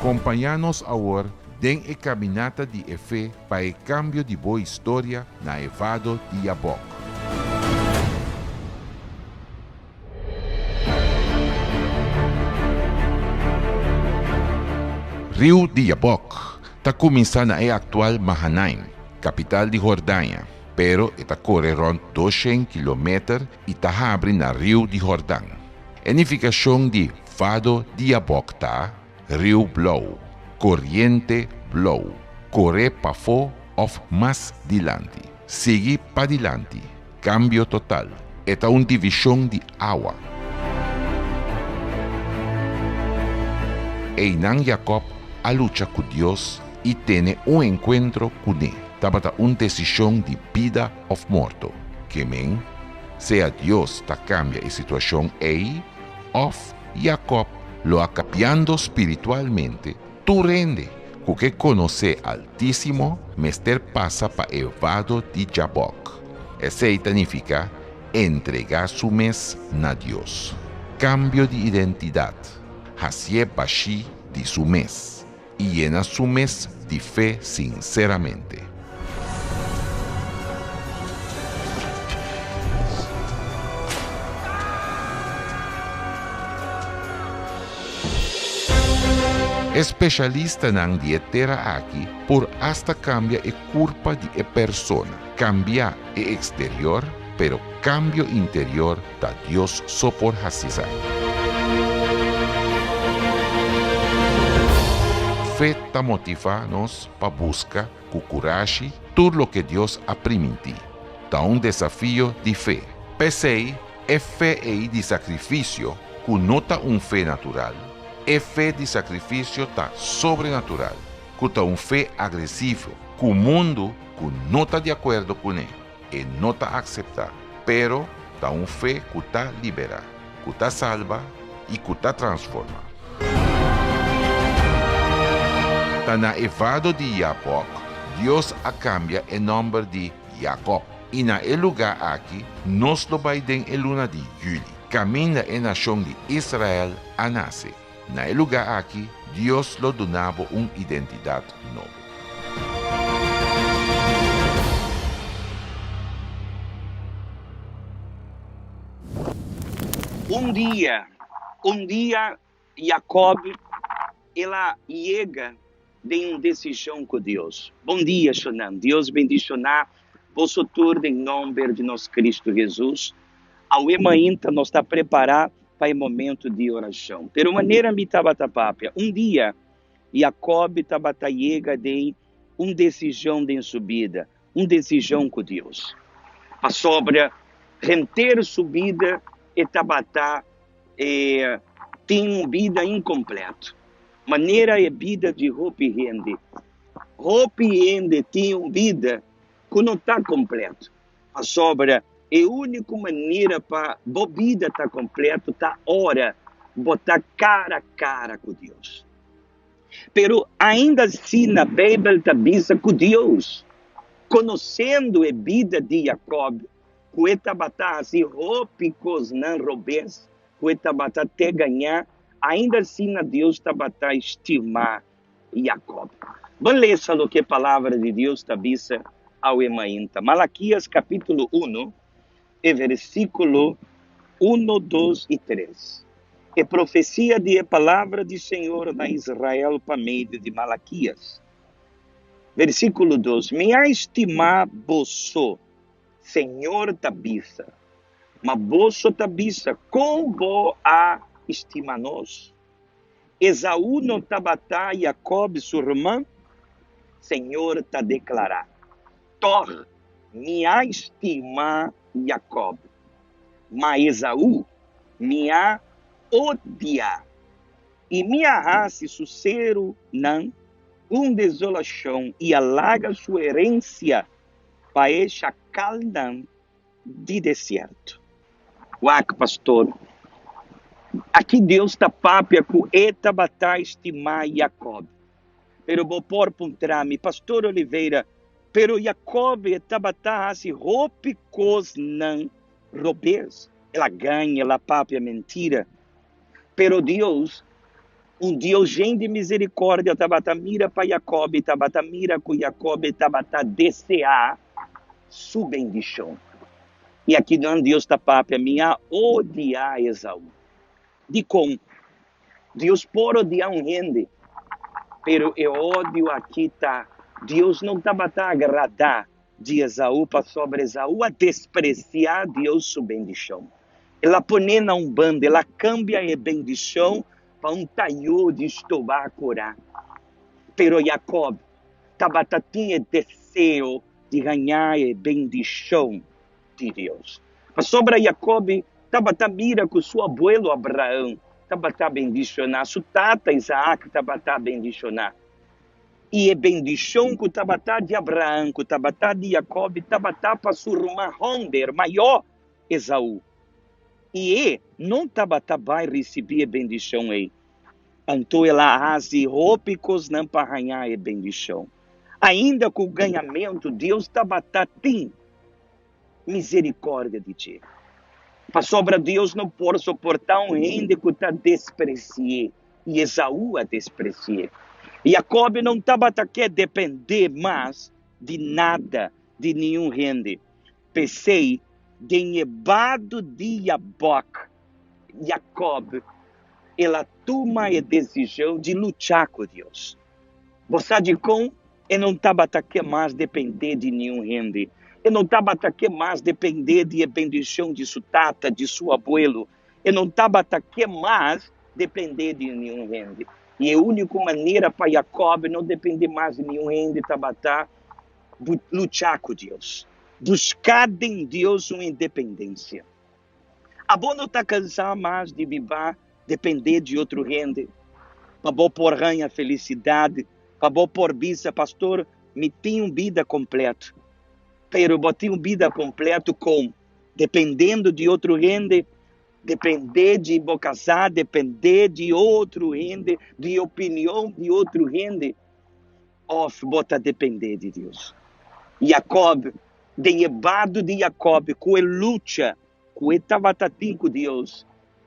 Kompañá nos awor den e kaminata di e fe pa e kambio di bo historia na e Vado di Yabok. Riu di Yabok ta kuminsá na e aktual Mahanaim, kapital di Hordania, pero e ta kore rònt doshen kilometer i ta habri na Riu di Hordan. E nifikashon di Vado di Yabok ta, Riu blou, koriente blou, kore pafó òf mas dilanti, sigui padilanti. Kambio total. E ta un divishon di awa. Einan Jakòb a lucha ku Dios i tene un enkuentro kuné. Tabata un desishon di bida òf morto. Ke men, sea Dios ta kambia e situashon ei òf Jakòb lo a kapiando spiritualmente tur hende ku ke konosé Altísimo mester pasa pa e vado di Jabòk. Esei ta nifiká entregá su mes na Dios. Kambio di identidat, hasié bashí di su mes i yena su mes di fe sinseramente. E speshalistanan di e tera aki por asta kambia e kurpa di e persona, kambia e eksterior, pero kambio interior ta Dios so por hasi esaki. Fe ta motivá nos pa buska ku kurashi tur loke Dios a primintí. Ta un desafio di fe. P'esei, e fe ei di sakrifisio, ku no ta un fe natural, e fe di sakrifisio ta sobrenatural, ku ta un fe agresivo, ku mundu ku no ta di akuerdo kuné, e no ta akseptá, pero ta un fe ku ta liberá, ku ta salba i ku ta transformá. Ta na e vado di Yabok Dios a kambia e nòmber di Yakòb, i na e lugá aki nos lo bai den e luna di yüli, kaminda e nashon di Israel a nase. Na e lugá aki Dios lo duna bo un identidat nobo. Un dia, un dia Jacob el a yega den un desishon ku Dios. Bon dia, shonnan. Dios bendishoná boso tur den nomber di nos Kristu Hesus. Awe mainta nos ta prepará pa e momento di orashon. Pero manera mi tabata papia, un dia Jacob tabata yega den un desishon den su bida, un desishon ku Dios. Pasobra henter su bida e tabata E tin un bida incompleto, manera e bida di hopi hende. Hopi hende tin un bida cu no ta completo, pasobra e unico manera pa bo bida ta completo ta ora bo ta cara a cara cu Dios. Pero ainda asina Bijbel ta bisa cu Dios, conociendo e bida di Jacob, ku e tabata hasi hopi kosnan robes, ku e tabata te gañá, ainda asina Dios tabata stimá Jakòb. Ban lesa loke e Palabra di Dios ta bisa awe mainta. Malakias kapítulo unu, e versíkulo unu, dos i tres. E profesia di e palabra di Señor na Israel pa medio di Malakias. Versíkulo dos, Mi a stimá boso. Señor ta bisa, Ma boso ta bisa, Kon bo a stima nos? Esaú no tabata Jacob su ruman? Señor ta deklará, Tòg mi a stima Jacob, ma Esaú mi a odia, i mi a hasi su serunan un desolashon i a laga su herensia pa e shakalnan di desierto. Wak, pastor, aki Dios ta papia ku e tabata stimá Jakòb. Pero bo por puntra mi, Pastor Oliveira, pero Jakòb e tabata hasi hopi kosnan robes. El a gaña, el a papia mentira. Pero Dios. Un Dios yen di miserikòrdia tabata mira pa Jakòb i tabata mira ku Jakòb tabata deseá su bendishon. I akinan Dios ta papia, Mi a odiá Esaú. Dikon? Dios por odiá un hende, pero e odio aki ta, Dios no tabata agradá di Esaú pasobra Esaú a despresiá Dios su bendishon. El a pon'é na un banda, el a kambia e bendishon pa un tayó di stobá korá. Pero Jakòb tabata tin e deseo di haña e bendishon di Dios. Pasobra Jakòb tabata mira ku su abuelo Abraham tabata bendishoná, su tata Isaak tabata bendishoná. I e bendishon ku tabata di Abraham, ku tabata di Jakòb, tabata pa su ruman hòmber mayó, Esaú. I e no tabata bai risibí e bendishon ei. Anto el a hasi hopi kosnan pa haña e bendishon. Ainda ku gañamentu, Dios tabata tin miserikòrdia di dje. Pasobra Dios no por soportá un hende ku ta despresi'é, i Esaú a despresi'é. Jakòb no tabata ke dependé mas di nada, di niun hende. P'esei, den e bado di Jabòk, Jakòb, el a tuma e desishon di lucha ku Dios. Bo sa dikon? E no tabata ke mas dependé di niun hende. E no tabata ke mas dependé di e bendishon di su tata, di su abuelo. E no tabata ke mas dependé di niun hende. I e úniko manera pa Jakòb no dependé mas di niun hende tabata lucha ku Dios. Buska den Dios un independensia. Abo no ta kansá mas di biba dependé di otro hende pa bo por haña felisidat, pa bo por bisa, Pastor, mi tin un bida kompleto. Pero bo tin un bida kompleto kon? Dependendo di otro hende? Dependé di bo kasá, dependé di otro hende, di opinion di otro hende? Òf bo ta dependé di Dios? Jakòb, den e bado di Jakòb ku e lucha ku e tabata tin ku Dios,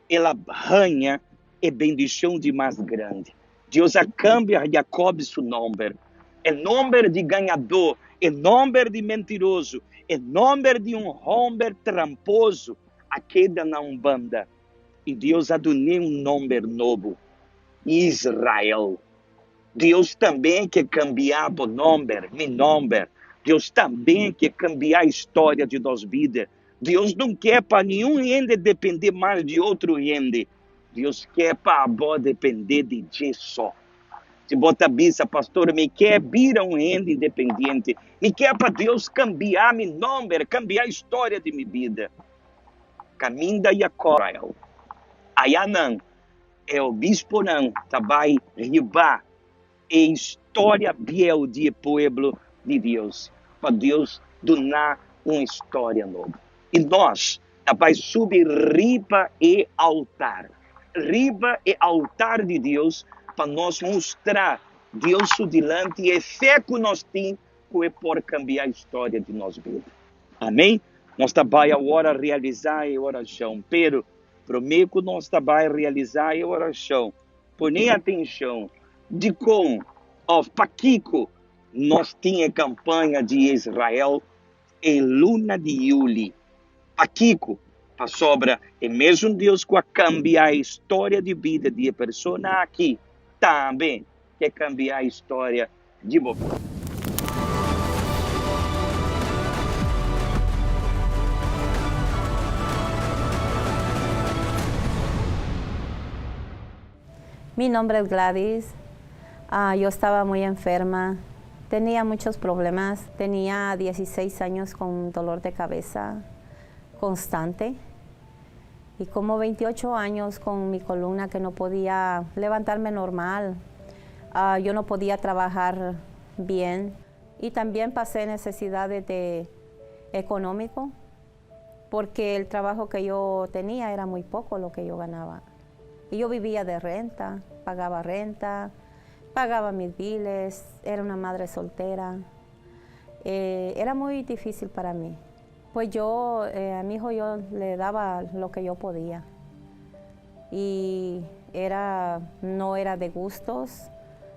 el a haña e bendishon di mas grandi. Dios a kambia Jakòb su nòmber. E nòmber di gañadó, e nòmber di mentiroso, e nòmber di un hòmber tramposo a keda na un banda, i Dios a dun'é un nòmber nobo, Israel. Dios tambe ke kambia bo nòmber, mi nòmber. Dios tambe ke kambia historia di nos bida. Dios no ke pa niun hende dependé mas di otro hende. Dios ke pa abo dependé di dje so. Si bo ta bisa, Pastor, mi ke bira un hende independiente. Mi ke pa Dios kambia mi nòmber, kambia historia di mi bida. Kaminda Jakòb, ayanan E obisponan ta bai riba e historia bieu di e pueblo di Dios, pa Dios duna un historia nobo. I nos ta bai subi riba e altar, riba e altar di Dios, pa nos mustra Dios su dilanti e fe ku nos tin ku e por kambia historia di nos bida. Amen? Nos ta bai awor realisá e orashon, pero Promé ku nos ta bai realisá e orashon, pone atenshon dikon òf pakiko nos tin e kampaña di Israel e luna di yüli. Pakiko? Pasobra e mesun Dios ku a kambia e historia di bida di e persona aki tambe ke kambia e historia di bo bida. Mi nombre es Gladys. Ah, yo estaba muy enferma. Tenía muchos problemas. Tenía 16 años con dolor de cabeza constante. Y como 28 años con mi columna que no podía levantarme normal. Ah, yo no podía trabajar bien. Y también pasé necesidades de económico, porque el trabajo que yo tenía era muy poco lo que yo ganaba. Y yo vivía de renta, pagaba renta, pagaba mis biles, era una madre soltera. Eh, era muy difícil para mí. Pues yo, eh, a mi hijo yo le daba lo que yo podía. Y Era, no era de gustos,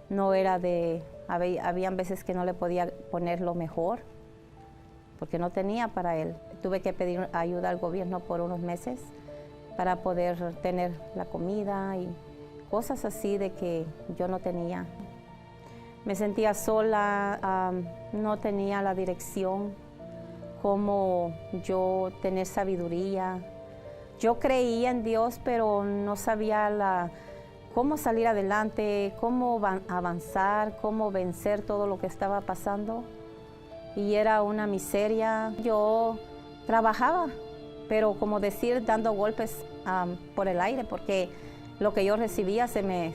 no era de... Habían veces que no le podía poner lo mejor, porque no tenía para él. Tuve que pedir ayuda al gobierno por unos meses para poder tener la comida y cosas así de que yo no tenía. Me sentía sola, no tenía la dirección, cómo yo tener sabiduría. Yo creía en Dios, pero no sabía cómo salir adelante, cómo avanzar, cómo vencer todo lo que estaba pasando. Y era una miseria. Yo trabajaba, pero como decir, dando golpes por el aire, porque lo que yo recibía se me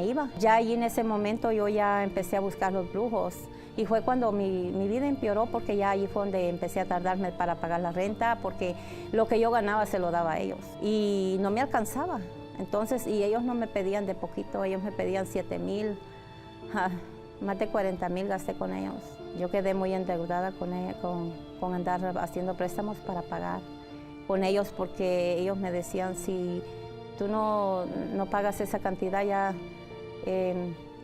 iba. Ya allí en ese momento yo ya empecé a buscar los brujos y fue cuando mi vida empeoró, porque ya allí fue donde empecé a tardarme para pagar la renta, porque lo que yo ganaba se lo daba a ellos y no me alcanzaba. Entonces, y ellos no me pedían de poquito, ellos me pedían 7 mil, más de 40 mil gasté con ellos. Yo quedé muy endeudada con andar haciendo préstamos para pagar con ellos, porque ellos me decían: "Si tú no, no pagas esa cantidad ya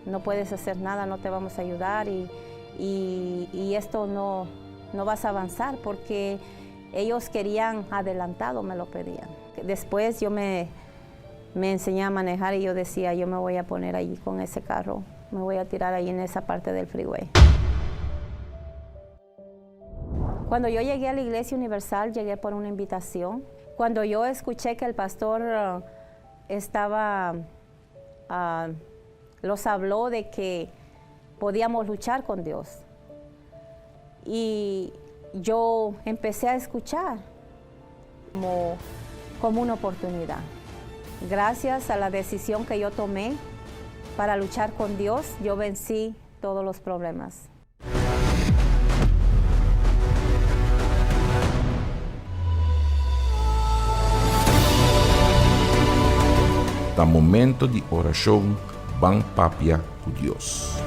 no puedes hacer nada, no te vamos a ayudar y esto no, no vas a avanzar", porque ellos querían adelantado, me lo pedían. Después yo me enseñé a manejar y yo decía: "Yo me voy a poner allí con ese carro, me voy a tirar ahí en esa parte del freeway". Cuando yo llegué a la Iglesia Universal, llegué por una invitación. Cuando yo escuché que el pastor los habló de que podíamos luchar con Dios. Y yo empecé a escuchar como una oportunidad. Gracias a la decisión que yo tomé para luchar con Dios, yo vencí todos los problemas. Ta momento di orashon, ban papia ku Dios.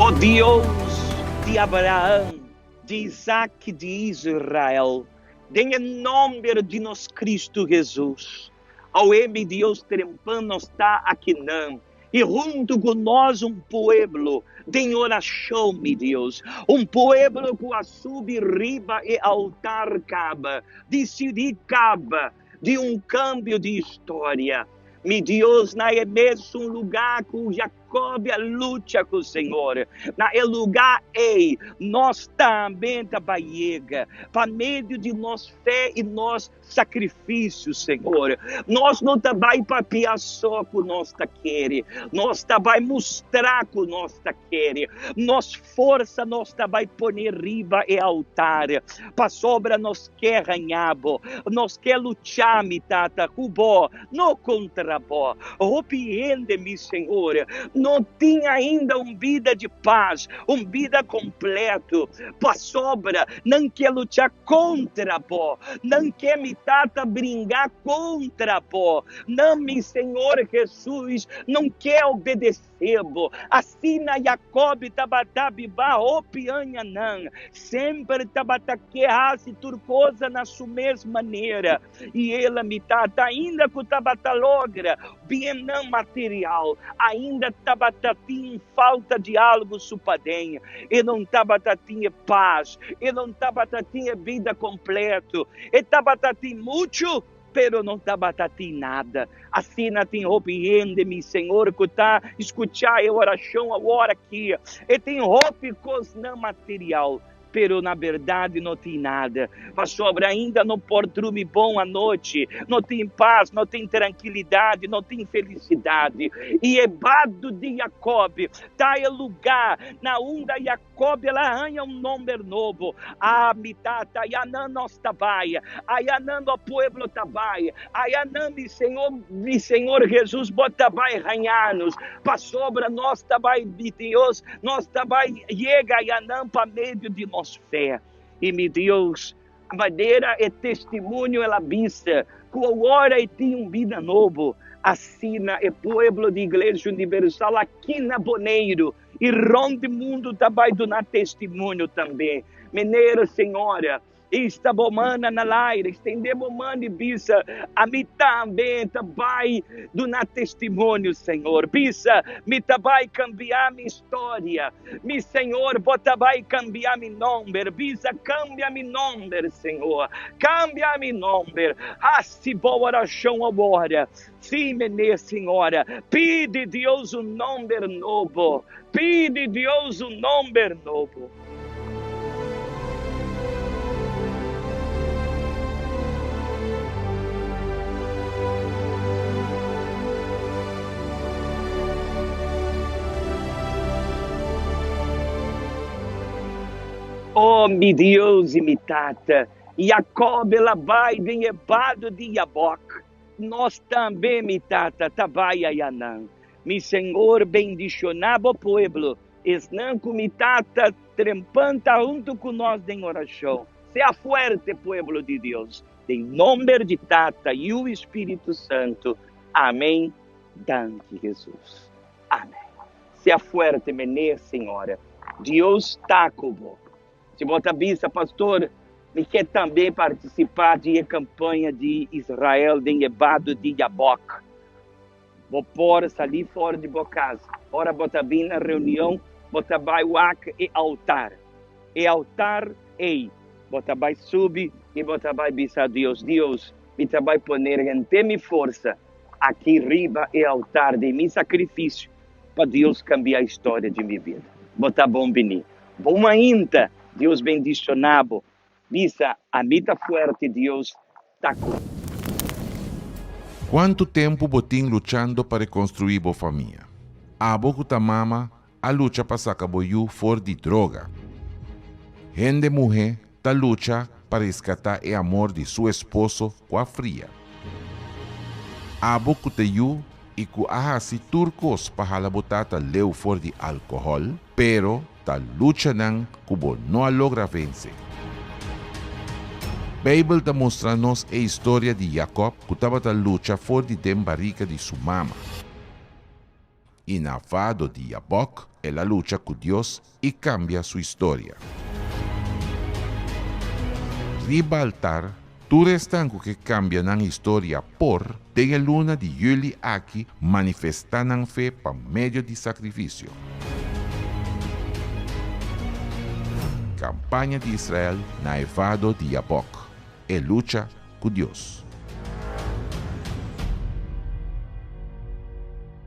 O Dios di Abraham, di Isaac, di Israel, den nòmber di nos Kristu Hesus. Awe, mi Dios, trempan nos ta akinan. I huntu ku nos un pueblo di orashon, mi Dios. Un pueblo ku a subi riba e altar kaba, disidí kaba di un kambio di historia. Mi Dios, na e mesun lugá ku Jacob a lucha ku Señor. Na e lugá ei, nos tambe ta bai yega, pa medio di nos fe i nos sakrifisio, Señor. Nos no ta bai papia so ku nos ta kere. Nos ta bai mustra ku nos ta kere. Nos forsa nos ta bai pone riba e altar. Pasobra nos ke gaña bo. Nos ke lucha, mi tata, ku bo, no kontra bo. Hopi hende, mi Señor, no tin ainda un bida di pas, un bida kompleto. Pasobra, nan ke lucha kontra bo. Nan ke, mi tata, bringa kontra bo. No, mi Señor Hesus, no ke obedesé bo. Asina Jacob tabata biba hopi añanan. Semper tabata ke hasi tur kos na su mes manera. I el a, mi tata, ainda ku tabata logra bien nan material, ainda tabata tin falta di algu su paden. E no tabata tin pas, e no tabata tin bida kompleto. E tabata tin muchu, pero no tabata tin nada. Asina tin hopi hende, mi Señor, ku ta skucha e orashon awor aki. E tin hopi kos nan material, pero na berdat no tin nada. Pasobra ainda no por drumi bon anochi, no tin pas, no tin trankilidat, no tin felisidat. I e bado di Jacob ta e lugá na unda Jacob el a haña un nòmber nobo. Ah, mi tata, ayanan nos ta bai, ayanan e pueblo ta bai, ayanan, mi Señor Hesus, bo ta bai haña nos, pasobra nos ta bai, mi Dios, nos ta bai yega ayanan pa medio di nos fe. I mi Dios, manera e testimonio el a bisa, ku awor e tin un bida nobo. Asina e pueblo di Iglesia Universal aki na Boneiru i rònt mundu ta bai duna testimonio tambe. Manera, Señora, Ista bo mana na laira, estende bo man i bisa, Ami tambe ta bai duna testimonio, Señor. Bisa, Mi ta bai kambia mi storia. Mi Señor, bo ta bai kambia mi nomber. Bisa, Kambia mi nomber, Señor. Kambia mi nomber. Hasi bo orashon awor. Sí, meneer, señora. Pidi Dios un nomber nobo. Pidi Dios un nomber nobo. Oh, mi Dios i mi Tata, Jacob el a bai den e bado di Jabok. Nos tambe, mi Tata, ta bai ayanan. Mi Señor, bendishoná bo pueblo, esnan ku mi Tata trempan ta huntu ku nos den orashon. Sea fuerte, pueblo di Dios. Den nomber di Tata, Yu i Spiritu Santu. Amen. Danki, Jesus. Amen. Sea fuerte, meneer, señora. Dios ta ku bo. Si bo ta bisa, Pastor, mi ke tambe partisipá di e kampaña di Israel den e bado di Yabok. Bo por salí for di bo kas. Ora bo ta bin na reunion, bo ta bai wak e altar. E altar ei, bo ta bai subi i bo ta bai bisa Dios, Dios, mi ta bai poner henter mi forsa aki riba e altar di mi sakrifisio pa Dios kambia historia di mi bida. Bo ta bon bini. Bo mainta, Dios bendiciona bo. Bisa, Ami ta fuerte, Dios ta cu mi. Cuantu tempu bo tin luchando pa reconstrui bo famia? Abo cu ta mama a lucha pa saca bo yu for di droga. Hende muhe ta lucha pa rescata e amor di su esposo cu a fria. Abo cu ta yu i cu a haci tur cos pa hala bo tata leu for di alcohol, pero ta luchanan ku bo no a logra vense. Beibel ta mustra nos e historia di Jakòb ku tabata lucha for di den barika di su mama. I na vado di Yabòk el a lucha ku Dios i kambia su historia. Riba altar, tur esnan ku ke kambia nan historia por, den e luna di yüli aki, manifestá nan fe pa medio di sakrifisio. Kampaña di Israel na e vado di Yabòk, e lucha ku Dios.